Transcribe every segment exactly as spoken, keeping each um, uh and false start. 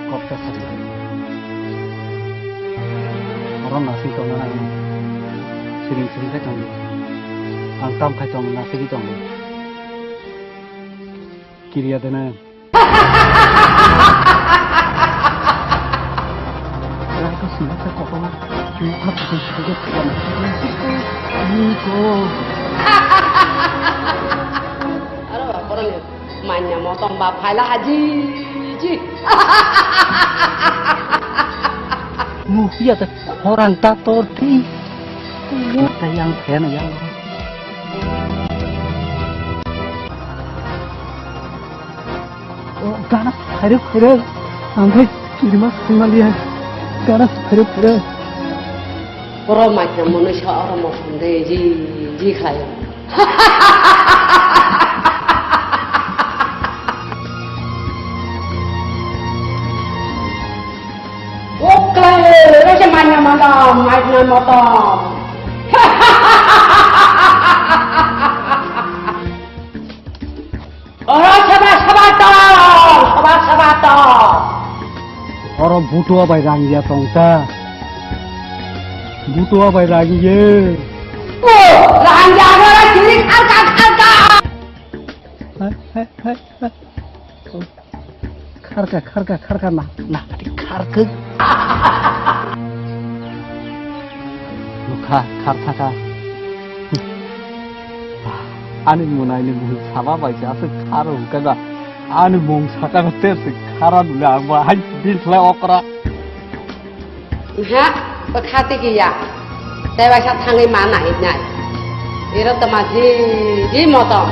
Koksa sari. Oro nasing tongo na ang. Siring siring khai tongo. Ang tam khai tongo, nasigi tongo. Kiriya dena. Rangka sini sa kokoma. Nukha kudu kudu kudu. Niko. Aro ba, koroni manya motom ba phaila haji ji. Nukhiya ta khorang ta tor thi. Ta yang khen yang. O gana khairok khairok. Ang khai kirima singmaliya. Gana khairok khairok. Oro maikha monoi sa oro mosom de ji ji khlai. Okle, ese manya mana, maikna motom. Oro seba seba tong, seba seba tong. Oro butua bai rang ya tong ta. Butua bai rang ye. O, rang ya oro kiri kharka kharka. Hai, hai, hai, hai. Kharka, kharka, kharka, na, na, pati kharka. Nukha, kharthaka. Ani mwnai ni mung saba bai se aswk kharo hwnkhe ba. Ani mung saka ba ter se khara nule ang ba hai bil khlai okra. Ha, bwkha tigi ya. Tei waisa thangwi ma nai nai. Iro tama ji, ji motom.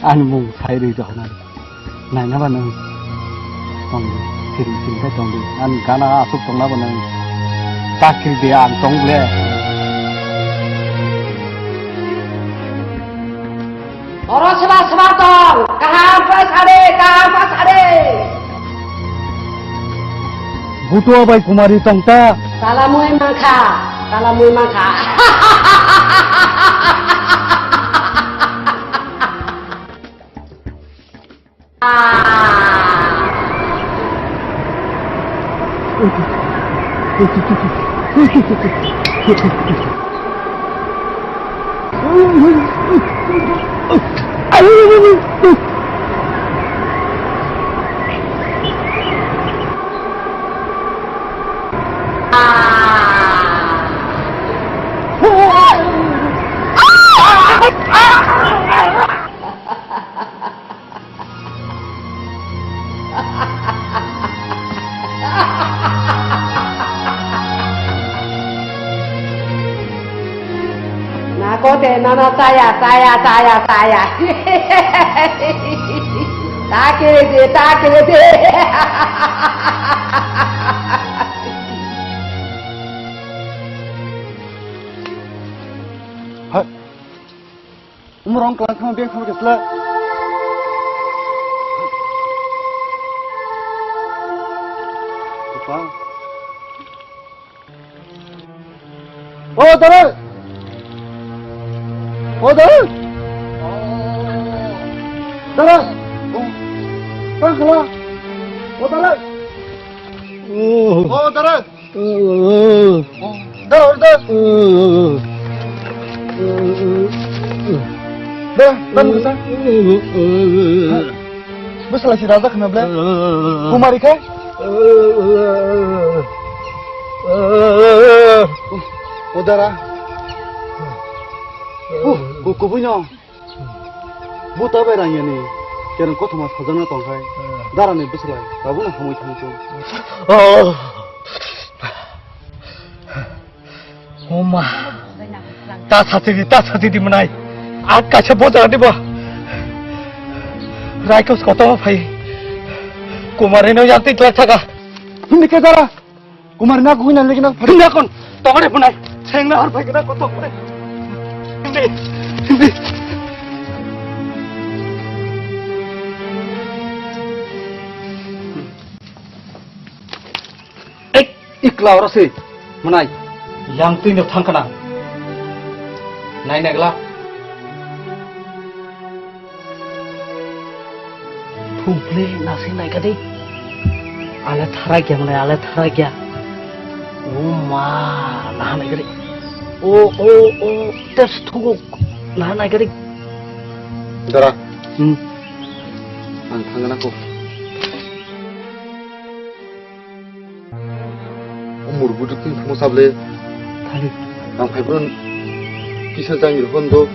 Ani mung sai rwi tong nai. Nai na ba nang. Tong di, siri siri khai tong di. Ani gana asuk tong na ba nang. Chakri de ang tong le. Oro seba seba tong, kaham khe sade, kaham khe sade. Butua bai kumari tong ta. Salamui mangkha, salamui mangkha. Nako de nana chaya, chaya, chaya, chaya. Take de, take de. Hai. Umrong klang thang beng thang kesla. Apa? O dara. O dara. Dara. Kang khala. O dara. O dara. Da, da. Da, da, da. Bwsala si raja khna ble. Kumari khe. O dara. Ku, ku, kubui no. Buta bai rang yani, kereng kothoma sajakna tongkhai, hmm, darani bwswlai, tabukno hamwi thangchung. Oh. Oma. Ta sachidi, ta sachidi mwnai. Ang kaisa boja dibo. Raikos kothoma phai. Kumar ino yanti tlak thaka. Hindi ke dara. Kumar na guina lagi na. Hindi akon. Tokare punai. Sengna har bhai na ko tokare. Hindi. Hindi. Ek ikla oro se. Manai. Yang twi no thang kana. Nai nagla. Phung phle nasi nai kadi. Ale tharai kya mane, ale tharai kya. O ma, naha nai kadi. O, o, o, tes thuguk, naha nai kadi. Dara. Hmm. Ang thangna ko. O murbudu king thangmo sable. Thali. Ang phaibrun kisa jang ri hondo.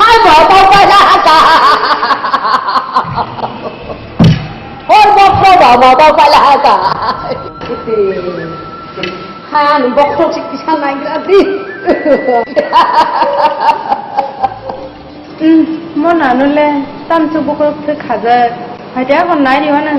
Hai, baba, baba, baba. Hor, baba, baba, baba, baba. Hai, ani bokhorok se kisa naigra di. Hmm, mo nanu le tamsuk bokhorok se khajak. Hai, te ako nai riwa na.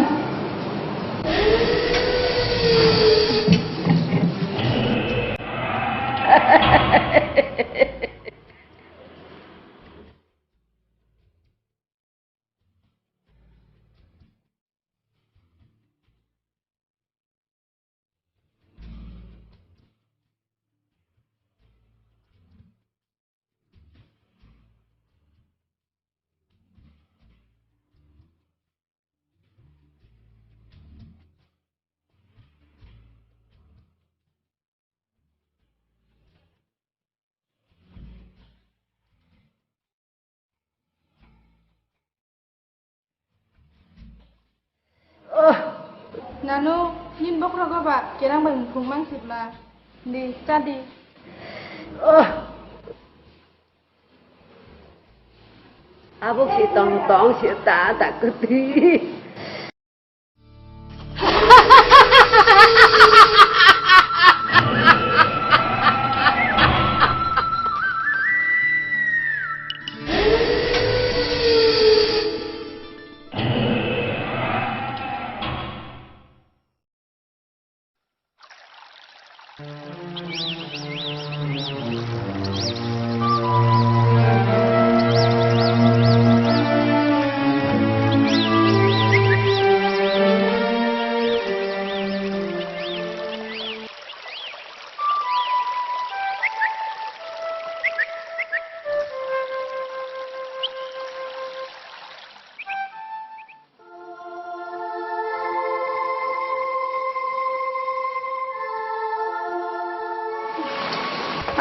Nano, nini bokhorogo ba kerang bai mukhung mang sibla. Di, cha di. Abo si tong tong si ta ta kwtwi.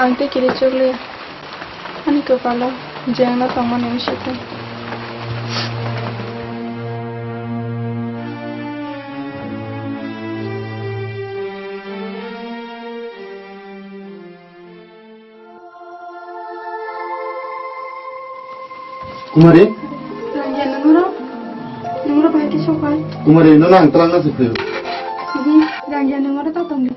Ang tei kiri chukli ani kwpalo jengna tongmani wngsi khe. Kumari? Rangya, nungro? Nungro bahai khe sokhai? Kumari, nono ang twlangna se phaiyo. Mhm, Rangya, nungro ta tongdi.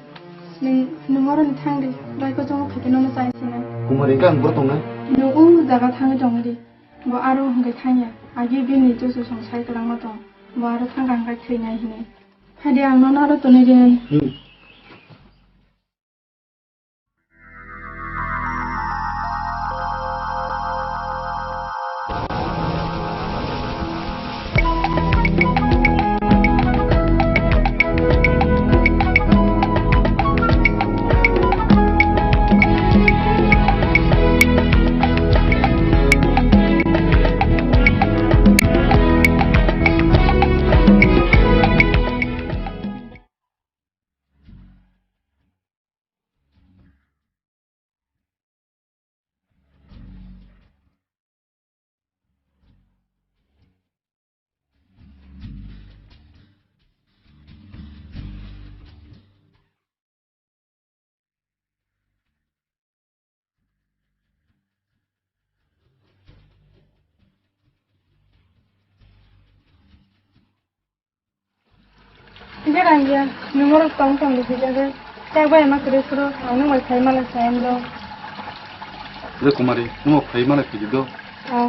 Nung, nungro ni thangdi. Bai ko jongo phai khe nono chai sinai. Kumari, kang bro tongnai? Nung o jaga thangwi tongdi. Bo aro hwnkhe thangya. Agi bini chuchu song sai kwlangma tong. Bo aro thangkha hwnkhe thwinai hinwi. Phaidi ang nono aro tonwi rinani. Hmm. Hingke Rangya, nwng oro tong tong di sijagwi. Yak bai ma kwrwi phuru ang nwng bai phai mala sai do. Le Kumari, nwng phai mala kiji do. Oh.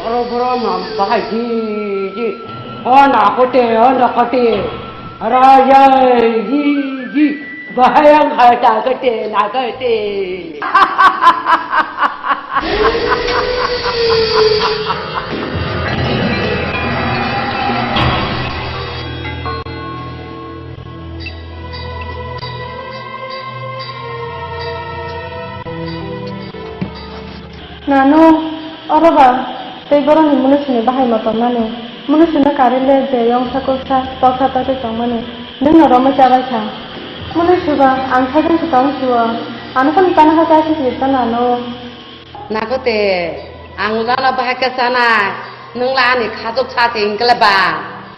Oro boro ma bahai ji ji. O na kote, o na kote. Raja ji ji. Bahai ang kha ta kote, na kote. Nano, oro ba tei borokni munuisini bahai motom nani. Munuisino karile je yongsa koksa toksa toksa tongmani, nwngno romwi chabaikha. Munuisu ba ang sajwngse tong sio, ano phano chana kha chai se sio ta nano. Nakote, ang lana bahai khe chanai, nwng la ani khajok sa se hingkhe le ba,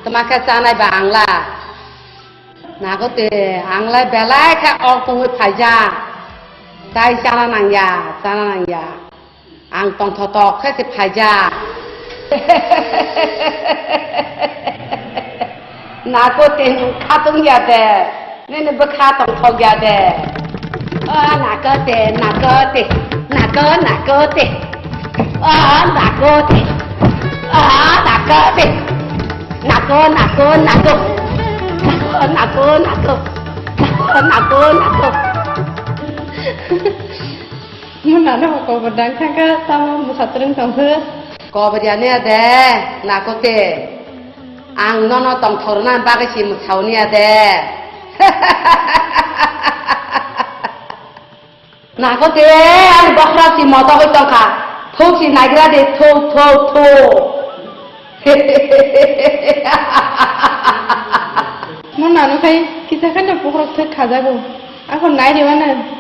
tma khe chanai ba ang la. Nakote, ang le belai khe ok tongwi phaijak, tai chana nangya, chana nangya. Ang tongthotok khe se phaijak. Nako te nwng khatung ya de, nini bwkha tongthok ya de. O nako te, nako te, nako, nako te. O nako te, o nako te. Nako, nako, nako. Nako, nako, nako. Nako, nako, nako. Mo nano kobor dang thangkha, tamo mwsa twrwng tongkhe. Kobor ya niya de, nako te. Ang nono tongthok rwna bagwi si mwsao niya de. Nako te, ang bokhorok si motogwi tongkha. Thuk si naigra de, thuk, thuk, thuk. Mo nano khai kisa kheno bokhorok thwk khajago. Ako nai rwmano.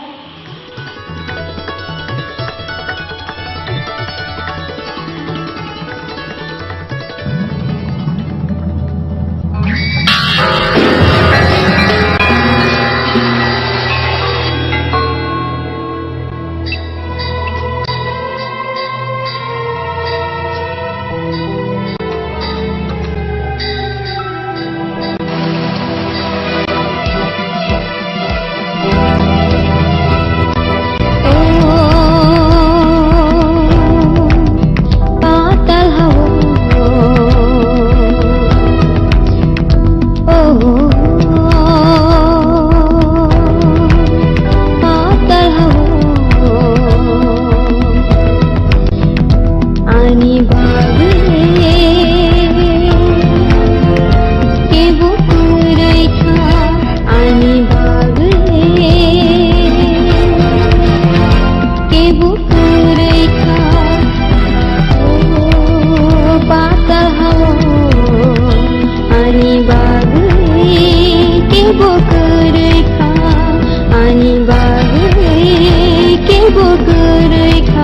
Ani bagwi kebo kwrwi kha, ani bagwi kebo kwrwi kha, o patal hao. Ani bagwi kebo kwrwi kha, ani bagwi kebo kwrwi kha.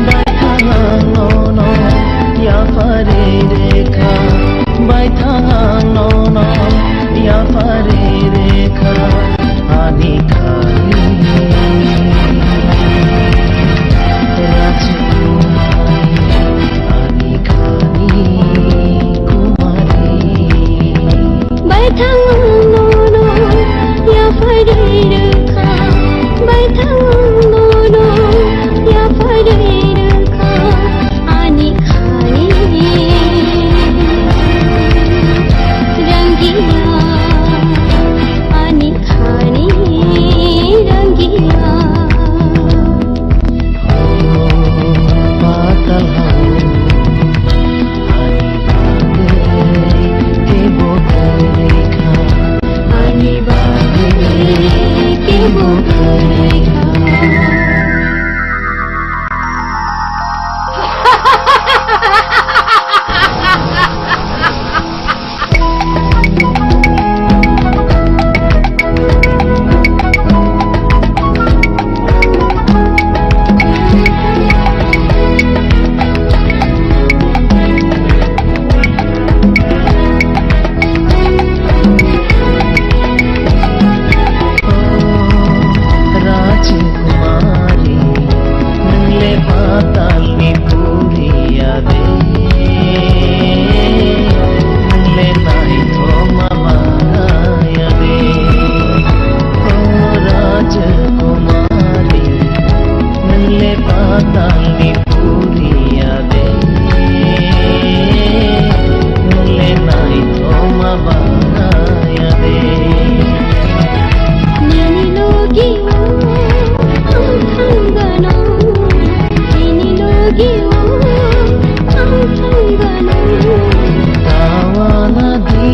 Baithang ang nono yapharwi rwkha, baithang ang nono yapharwi rwkha, ani khani Rajkumari, ani khani Kumari. Baithang nono yapharwi rwkha, baithang nono yapharwi rwkha, ani khani rangiya, ani khani rangiya. Rajkumari, nwng le patalni puri ya de, nwng le naithokma bangaya de. O Rajkumari, nwng le patalni puri ya de, nwng le naithokma bangaya de. Nini logi o ang thangano, nini logi o ang thangano. Tawana di,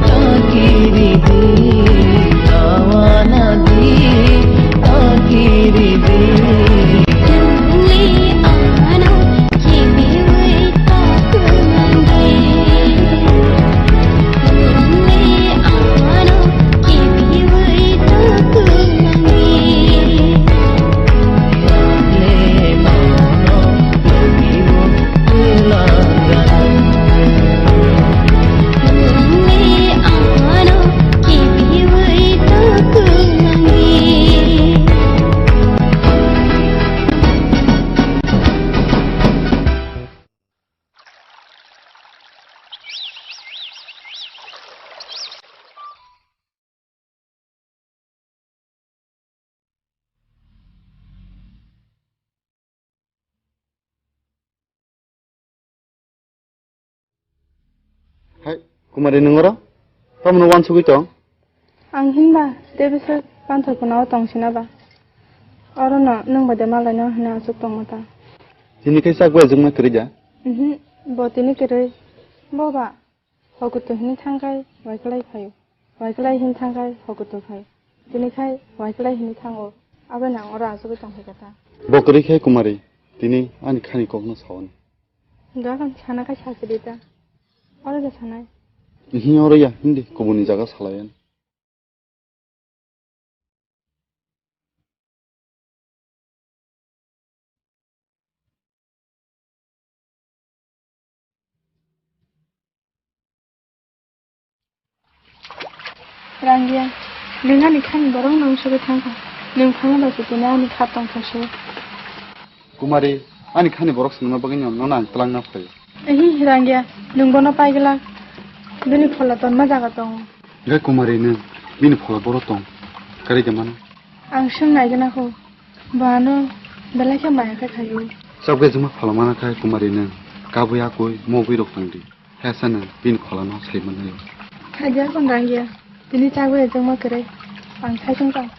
takiri di, tawana di, takiri di. Tuli ano kibiwi takuma. Kumari, nwng oro? Tamoni uansugwi tong? Ang hinba tei bwswk panthor khunao tong sina ba? Orono nwng bai de malaino hwnwi achuk tongo ta? Tini khe chak bai achukma kwrwi da? Mhm, bo tini kwrwi. Bo ba hokutu hwnwi thangkhai waikwlai phaio. Waikwlai hwnwi thangkhai hokutu phaio. Tini khai waikwlai hwnwi thango. Abono ang oro achugwi tongphai kha ta? Bo kwrwi khe Kumari, tini ani khani kokno saoni. Dogan sana kai sasidi ta. Oro ja sanai. Ihi oro ya, hindi kubuni jaga salayan. Rangya, nwng ani khani borok nang sugwi thangkha. Nwng phano bai se tini ani kha tongkha se. Kumari, ani khani borok swnamna bagwi no, nono ang twlangna phaio. Ehi, Rangya, nwng bono pai glak. Bini phola tonma jaga tongo. Gai Kumari, nwng bini phola boro tong. Kari de mano? Ang swng nai gana kho. Bo ano belai khe maya khe khaio. Chakbai juma phola mana khai Kumari, nwng kabui akui mogwi rok tang di. Hesa nwng bini pholano sai manai. Khadia kon Rangya, tini chagwi ejongma kwrwi. Ang saichung tang.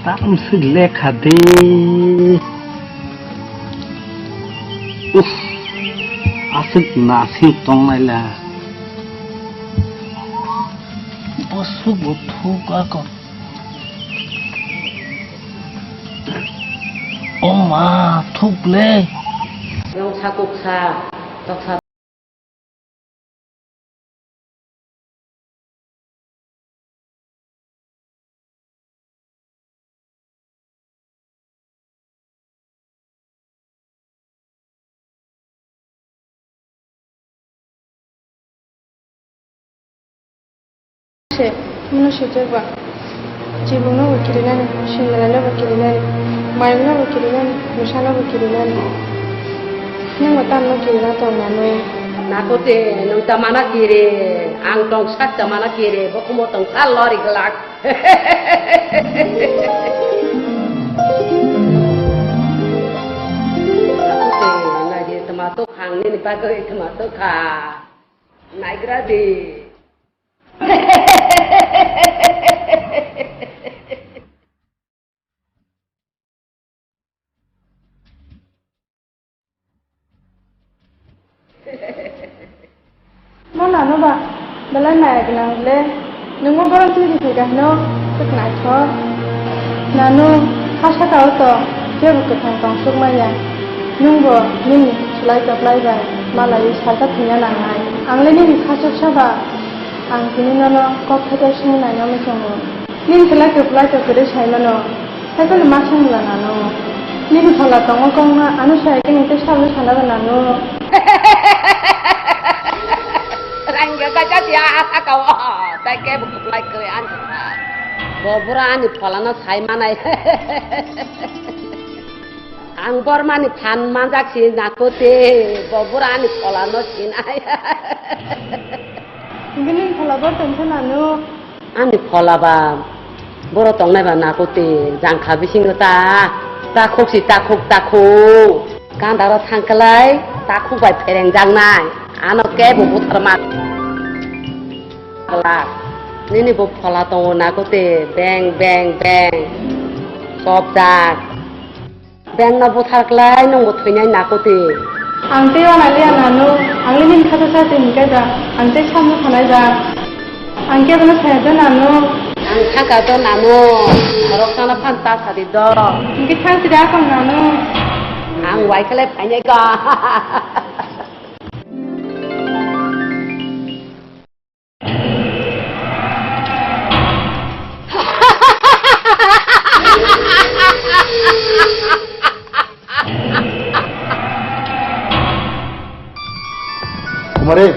Tam swk lekha de. Uff, aswk nasing tongnai la. Boswk bo thuk ako. O ma, thuk le. Yang sakuk sa, toksa. Se, mano sujak ba. Chibukno bo kirinani, sindilano bo kirinani, mayungno bo kirinani, bwsano bo kirinani. Nwng bo tamno kirina tong nanwi. Nakote, nwng ta mana kiri, ang tong sak ta mana kiri, bo kumo tong sal lori glak. Nakote, nai di tama tok hang nini bagwi tama tok kha. Naigra di. Mano ano ba belai maya gwnang le. Nwngbo borok twi rwphai kha hino, kwthwng naithok. Nanu ha saka o to jebo kwthang tongsuk maya. Nwngbo nini slai toplai bai malaiwi salsa thwina nangnai. Ang le nini khachuksa ba, ang tini nono kok khaida swngwi naina muchungo. Nini slai kwplai to kwrwi sai mano. Hai phano ma songla nanu. Nini phola tongo kongma, ano sai khe nini tei sabwi sana ba nanu. Rangya kaisa dia asa kao. Tai khe bo kwplai kwrwi ani sa. Bo bura ani pholano sai manai. Ang bormani phan manjak si nakote. Bo bura ani pholano sinai. Bini phola bo tongkha nanu. Ani phola ba, boro tongnai ba nakote, jangkha bisingo ta, takhuk si takhuk, takhuk. Gandaro thangklai, takhuk bai pherengjaknai. Ano kebo butharma. Glak. Nini bo phola tongo nakote, beng, beng, beng. Chopjak. Bengno buthar klai, nwngbo thwinai nakote. Ang tei wana liya nanu, ang le nini khato sa twi hinkhe ba, ang tei samung khanai ba. Ang kebono saya do nanu. Ang thaka do nanu, borok sana phan ta sadi do. Hinkhe thang sida akon nanu. Ang waikhwlai phainai ka. Kumari.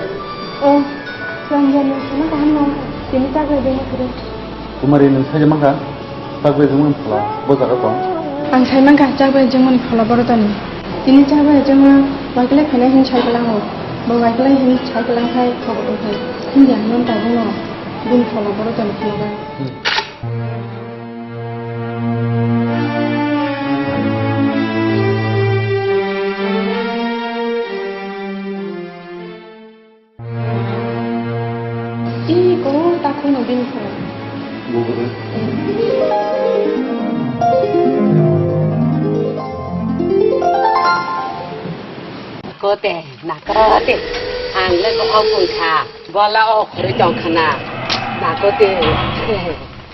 Oh, Ranjan, nung sana kaham nang. Tini tak lagi nak kerja. Kumari, nung saja mangka. Chakbai jwngmani phola bo jaga tong. Ang sai mankha chakbai jwngmani phola boro toni. Tini chakbai jwngma waikwlai phainai hwnwi sai kwlango. Bo waikwlai hwnwi sai kwlang khai khobo tongthai. Hwnjak non tabukno bini phola boro toni phunukha. Hmm. Te, nakote, ang le ko ok wngkha, bola ok khorwi tongkhana, nakote,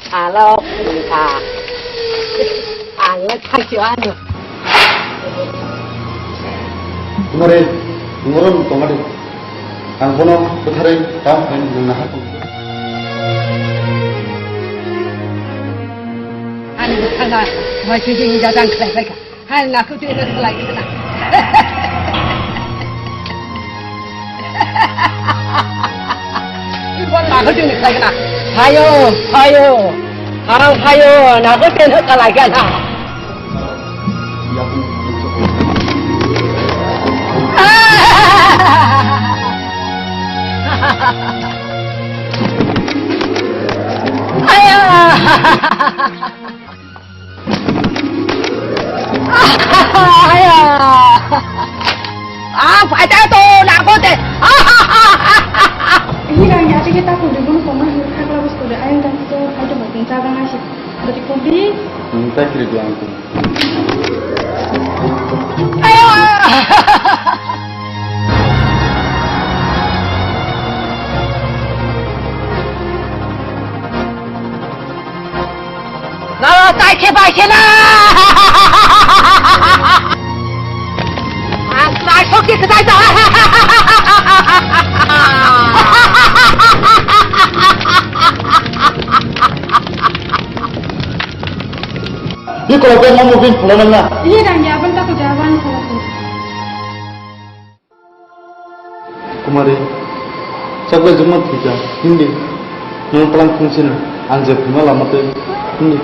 ang le ok wngkha, ang le thaisio ano. Tumare, tumare tongade, ang bono bwtharwi tamo khe nwng nahar tong. Ani bwkhana, mai twijing jajang khlai khlai kha. Hai, nakuti na khlai kha. Ibon nakuti na khlai kha. Hayo, hayo. Ang hayo, nakuti na khlai kha. Hayo. Aya! Ah, paita to, nakote. Ini kan ya, kita kudu bunu koma hiu khakla bus kudu ayam dan itu aja mau pinta bang asyik. Berarti kubi. Minta kiri bilang tu. Aya! Nalo tai khe bai khe na. Ang try sok khe kdai ta. Ni kolok bai mo mo bin phulai nang na. Ini rang ya ban ta ko jawan ko. Kumari, sakle juma thika, hindi. Nung palang khungsina, ang je phima lama tei, hindi.